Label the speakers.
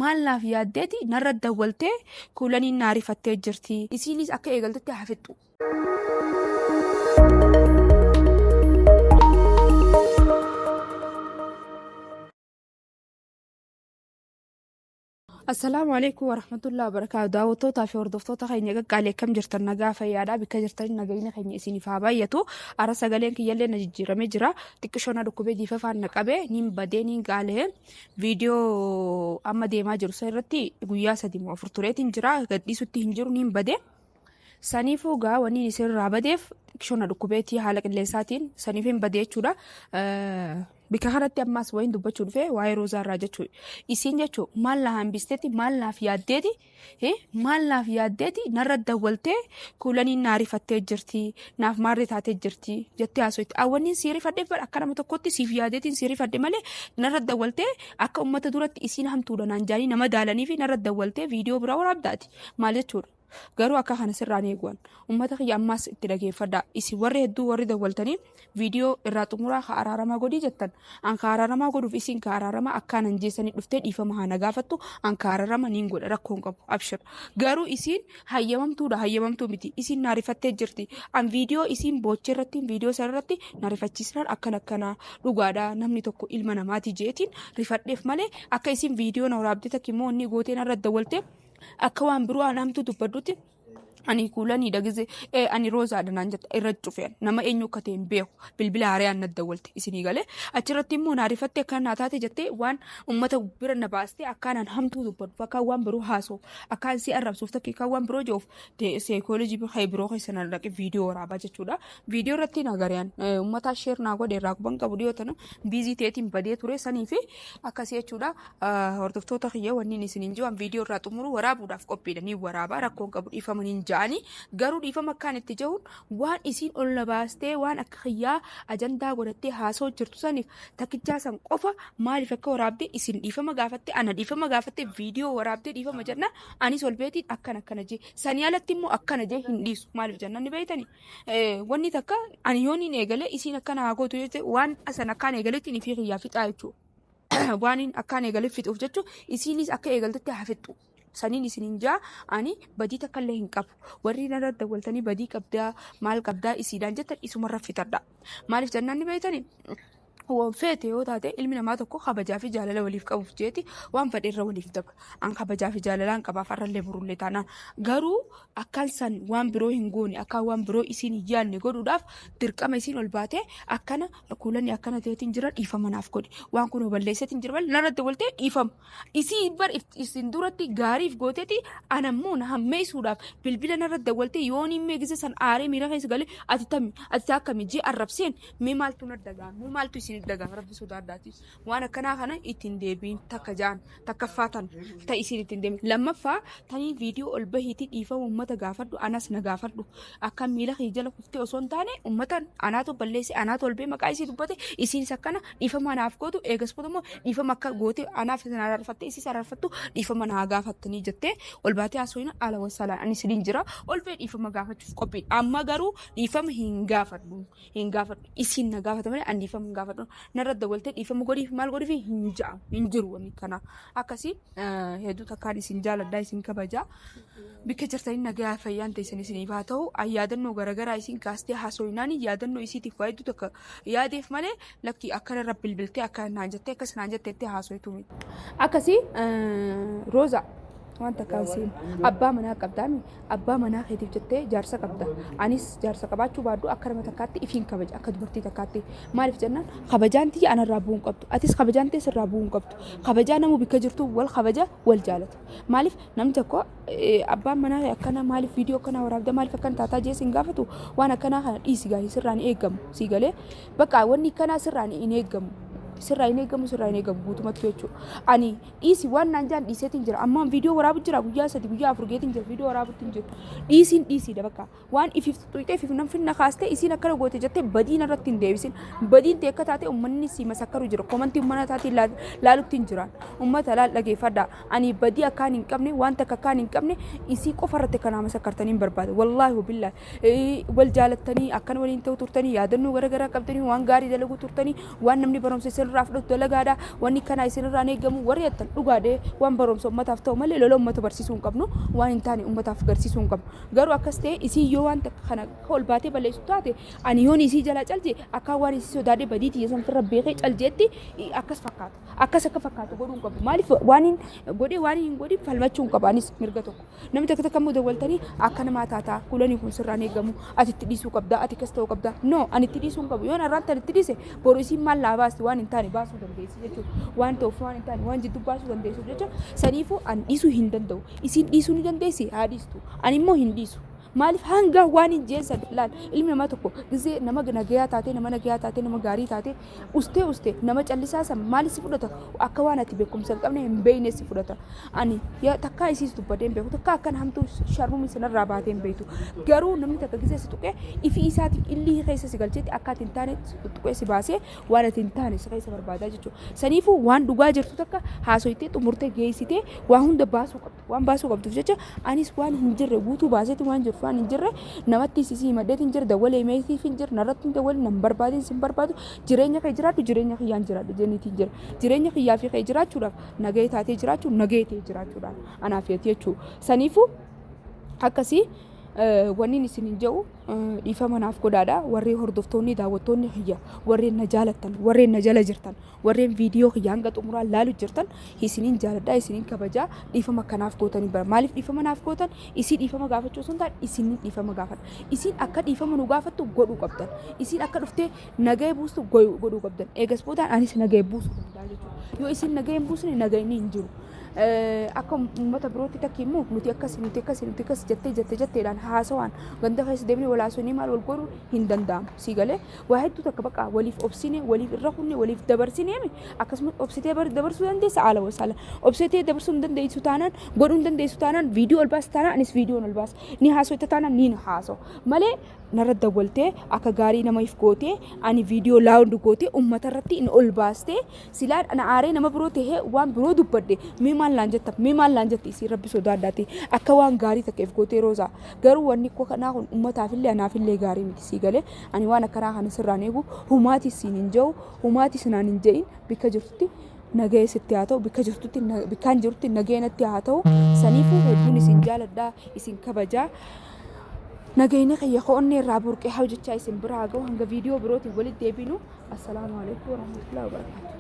Speaker 1: Maal naaf yaaddeeti narra dawwaltee kuulaniin naa rifattee jirti. Isiinis akka eegaltetti haa fixxu. Assalaamu alaikum warahmatullahi wabarakaatu. Daawwattootaa fi hordoftoota keenya qaqqaalii akkam jirtan nagaa fayyaadha. Bikka jirtan nagayni keenya isiniif haa baay'atu. Ara sagaleen kiyyallee na jijjiiramee jira. Xiqqishoo na dhukkubee jiifafaan na qabee niin badee niin qaalee. Viidiyoo amma deemaa jiru san irratti guyyaa 3 moo 4 tureetiin jira. Gadhiisutti hin jiru niin badee. Saniifuu gaa wanni isinirraa badeef xiqqishoo na dhukkubeetii haala qilleensaatiin saniif hin badee jechuudha. Bika kanatti ammaas wayiin dubbachuu dhufe waa'ee roozaa irraa jechuudha. Isiin jechuun maal na hambisteeti maal naaf yaaddeeti maal naaf yaaddeeti narra dawwaltee kuulaniin naa rifattee jirti naaf maarree taatee jirti jettee haasofti. Awwanniin sii rifadheef bara akka nama tokkotti siif yaadeetiin sii rifadhe malee narra dawwaltee akka uummata duratti isiin hamtuudha naan jaanii nama daalanii fi narra dawwaltee viidiyoo biraa waraabdaati. Maal jechuudha? Garuu akka kana sirraan eeguwan. Ummata kiyya ammaas itti dhageeffadhaa. Isin warri hedduu warri dawwaltanii viidiyoo irraa xumuraa ka araaramaa godhii jettan. An ka araaramaa godhuuf isin ka araaramaa akkaan an jeessanii dhuftee dhiifama haa na gaafattu an ka araarama niin godha rakkoo hin qabu abshir. Garuu isiin hayyamamtuudha hayyamamtuu miti. Isiin naa rifattee jirti. An viidiyoo isiin boochee irratti viidiyoo sana irratti na rifachiisnaan akkana akkanaa dhugaadha namni tokko ilma namaati jeetiin rifadheef malee akka isiin viidiyoo na waraabdee takka immoo inni gootee narra dawwaltee akka waan biroo an hamtuu dubbadhutti ani kuulaniidha gize ee ani roozaadha naan jette irra cufe nama eenyu akka ta'e hin beeku bilbila haarayaan na dawwalte isinii galee achirratti immoo naa rifatte akka naa taate jettee waan ummata bira na baastee akkaan an hamtuu dubbadhu akkaan waan biroo haasoo akkaan si arrabsuuf takka akkaan waan biroo jiruuf seekoolojii biroo keessa na dhaqe viidiyoo waraabaa jechuudha viidiyoo irratti na gareen ummataa sheer naa godhe irraa quban qabu dhiyoo tana biizii ta'eetiin badee ture sanii fi akkasii jechuudha. Hordoftoota kiyya wanni isiniin jiru viidiyoo irraa xumuru waraabuudhaaf qophiidha. Ni waraabaa rakkoon qabu dhiifama niin ja'anii garuu dhiifama akkaan itti jiruun waan isiin ol na baastee waan akka kiyyaa ajandaa godhattee haasoo jirtu saniif takkichaa san qofa maaliif akka waraabdee isin dhiifama gaafatte ana dhiifama gaafatte viidiyoo waraabdee dhiifama jennaan anis ol beetiin akkana akkana jee sanii alatti immoo akkana jee hin dhiisu maaliif jennaan ni beeytanii wanni takka ani yoon hin eegale isiin akkana haa gootu jette waan san akkaan eegaletti fi kiyyaa fixaa jechuudha. Waan akkaan eegale fixuuf jechuun isiinis akka eegaltetti haa fixxu. Saniin isiniin jaa ani badii takka illee hin qabu. Warri narra dawwaltanii badii qabdaa maal qabdaa isiidhaan jettan isumarra fixadha. Maaliif jennaan ni beektanii? Waan feete yoo taate ilmi namaa tokko kabajaa fi jaalala waliif qabuuf jeeti waan fedhe irra waliif dabra. An kabajaa fi jaalalaan qabaaf har'allee borullee taanaan. Garuu akkaan san waan biroo hin goone akkaan waan biroo isiin hin yaadne godhuudhaaf dirqama isiin ol baatee akkana kuulanni akkana ta'eetiin jira dhiifama naaf godhi waan kun balleesseetiin jira malee narratti waltee dhiifama isii bar isin duratti gaariif gooteeti anammoo na hammeessuudhaaf bilbila narratti dawwaltee yoon hin meegise san aaree miira keessa galee ati tami ati akkami jee arrabseen mee maaltu na dagaa mee maaltu isin dagaa rabbi sodaadhaati waan akkanaa kana ittiin deebiin takka ja'an takkaffaa tan ta isiin ittiin deebiin lammaffaa tanii viidiyoo ol bahiitii dhiifama uummata gaafadhu anas na gaafadhu akka miila kee jala kuftee osoo hin taane uummata anaatu balleesse anaatu ol bahee maqaa isii dubbate isiinis akkana dhiifama anaaf gootu eegas booda immoo dhiifama akka goote anaaf isin araarfatte isiis araarfattu dhiifama naa gaafattanii jettee ol baatee haasofina ala wasalaan ani isiniin jira ol bahee dhiifama gaafachuuf qophiidha amma garuu dhiifama hin gaafadhu. Hin gaafadhu isiin na gaafata malee ani dhiifama hin gaafadhu narra dawwaltee dhiifama godhiif maal godhiif hin ja'amu hin jiru wanni kana akkasii hedduu takkaan isin jaaladha isin kabaja bikka jirtanii nagayaa fayyaan teessan isiniif haa ta'u yaadannoo garaagaraa isin kaastee haasooyinaan yaadannoo isiitiif waa hedduu takka yaadeef malee lakki akkana irra bilbiltee akkana naan jettee akkas naan jetteettee haasooytuu miti akkasii rooza waan takkaan siin abbaa manaa qabdaami Abbaa manaa keetiif jettee jaarsa qabda. Anis jaarsa qabaachuu baadhu akka nama takkaatti ifiin kabaja akka dubartii takkaatti. Maaliif jennaan kabajaan tiyya anarraa bu'uu hin qabdu. Atis kabajaan tee sirraa bu'uu hin qabdu. Kabajaa namuu bikka jirtu wal kabaja wal jaalata. Maaliif namni tokko abbaan manaa kee akkana maaliif viidiyoo akkanaa waraabda maaliif akkana taataa jee sin gaafatu waan akkanaa kana dhiisi gaafii sirraa hin eegamu. Sii galee bakka wanni akkanaa sirraa hin eegamu. Sirraa hin eegamu sirraa hin eegamu guutumatti jechuudha. Ani Dhiisi waan naan jaan dhiiseetiin jira. Ammaan viidiyoo waraabu jira guyyaa 3 guyyaa 4 geetiin jira viidiyoo waraabutti hin jiru. Dhiisiin dhiisiidha bakka. Waan ifiif xuxxuqxee ifiif nan finna kaastee isiin akkana goote jettee badiin irratti hin deebisin. Badiin ta'e akka taate uummanni si masakkaru jira. Komantii uummata taatiin laalutti hin jiraan. Uummata laal dhageeffadhaa. Ani badii akkaan hin qabne waan takka akkaan hin qabne isii qofa irratti akka naa masakkartanii hin barbaada. Wallaahi wabillaahi. Wal jaalattanii akkana waliin ta'u turtanii yaadannoo garaagaraa qabdanii waan gaarii dalaguu turtanii waan namni barumsa isinirraa fudhatu dalagaadha, wanni kanaa isinirraa eegamu warri jettan dhugaadhee. Waan barumsa ummataaf ta'u malee lola ummata barsiisuu hin qabnu, waan hin taane ummataaf garsiisuu hin qabnu. Garuu akkas ta'e isii yoo waan kana ol baatee balleessu taate, ani yoon isii jalaa calje akka waan isii sodaadhee badii tiyya san firra beekee caljeetti akkas fakkaata. Akkas akka fakkaatu godhuu hin qabu. Maaliif waan hin godhee waan hin godhin falmachuu hin qabu anis mirga tokko. Namni takka takka immoo dawwaltanii akka namaa taataa, kulanii kun sirraan eegamu, ati itti dhiisuu qabda, ati akkas ta'uu qabda. No, ani itti dhiisuu hin qabu. Yoon har'aan tan itti dhiise, boru isiin maal laa baasti? Waan hin taane baasuu dandeessi jechuudha. Waan ta'uuf waan hin taane waan jidduu baasuu dandeessuuf jecha saniifuu ani dhiisuu hin danda'u. Isiin dhiisuu ni dandeessi, haa dhiistu. Ani immoo hin dhiisu. Maaliif hanga waan hin jeensan laal, ilmi namaa tokko gizee nama nagayaa taatee, nama nagayaa taatee, nama gaarii taatee, ustee ustee nama callisaa san maali si fudhata? Akka waan ati beekumsa hin qabne, hin beekne si fudhata. Ani takkaa isiis dubbadee hin beeku, takkaa akkan hamtuu sharmumii sanarraa baatee hin beektu. Garuu namni takka gizee si tuqee ifii isaatiif illii keessa si galcheetti akka ati hin taane tuqee si baasee waan ati hin taane si keessa barbaadaa jechuudha. Saniifuu waan dhugaa jirtu takka haasoytee xumurtee geessitee waa hunda baasuu qabdu. Waan baasuu qabduuf jecha anis waan hin jirre guutuu baaseeti, waan jiru waan hin jirre namatti isii himadheeti hin jira, dawwalee himeetiif hin jira, narratti hin dawwalin, nan barbaadin, sin barbaadu, jireenya kee jiraadhu, jireenya kiyyaan jiraadhu jeniitiin jira. Jireenya kiyyaa fi kee jiraachuudhaaf nagahee taatee jiraachuu, nagahee ta'ee jiraachuudhaan anaaf yeeti jechuudha. Saniifuu akkasii wanni isin hin jedhu dhiifama naaf godhaadha. Warreen hordoftoonni, daawwattoonni kiyya, warreen na jaalattan, warreen na jala jirtan, warreen viidiyoo kiyya hanga xumuraa laalu jirtan, isiniin jaaladha, isiniin kabajaa. Dhiifama akkanaaf gootanii bara maaliif dhiifama naaf gootan? Isii dhiifama gaafachuu osoo hin taane isiniin dhiifama gaafadha. Isiin akka dhiifama nu gaafattu godhuu qabdan, isiin akka dhuftee nagahee buustu godhuu qabdan. Eegas boodaan anis nagahee buusuu danda'a jechuudha. Yoo isiin nagahee hin buusne nagahni hin jiru. Akka uummata birootti takki immoo nuti akkasi, nuti akkasi, nuti akkas jettee jette jetteedhaan haasawaan ganda keessa deemnee wal haasofnee maal wal godhuu hin danda'amu. Sii galee waa hedduu takka bakka waliif obsine, waliif irra kunne, waliif dabarsineemi. Akkasumas obsitee dabarsuu dandeessa, haala wasaala obsitee dabarsuu hin dandeessu taanaan, godhuu hin dandeessu taanaan, viidiyoo ol baasa taanaan anis viidiyoon ol baasa, ni haasofta taanaan ni haasawa malee narra dawwaltee akka gaarii nama if gootee ani viidiyoo laawundi gootee uummata irratti hin ol baastee silaa ana aaree nama biroo tahee waan biroo dubbadhe mee maal naan jetta? Mee maal naan jette? Isiin rabbi sodaadhaati akka waan gaarii takka if gootee roozaa. Garuu wanni koo kanaa kun uummataafillee anaafillee gaarii miti. Sii galee ani waan akkanaa kana sirraan eegu humaati siin hin jehu, humaati sinaan hin je'in. Bikka jirtutti nagahee sitti haa ta'u, bikka jirtutti, bikkaan jirutti nagahee natti haa ta'u. Saniifuu hedduun isin jaaladhaa, isin kabajaa. Nagayni kiyya ko'onnee irraa burqee hojjechaa isin biraa ga'u. Hanga viidiyoo birootiin walitti deebinu, assalaamu alaikum warahmatullahi wabarakatuh.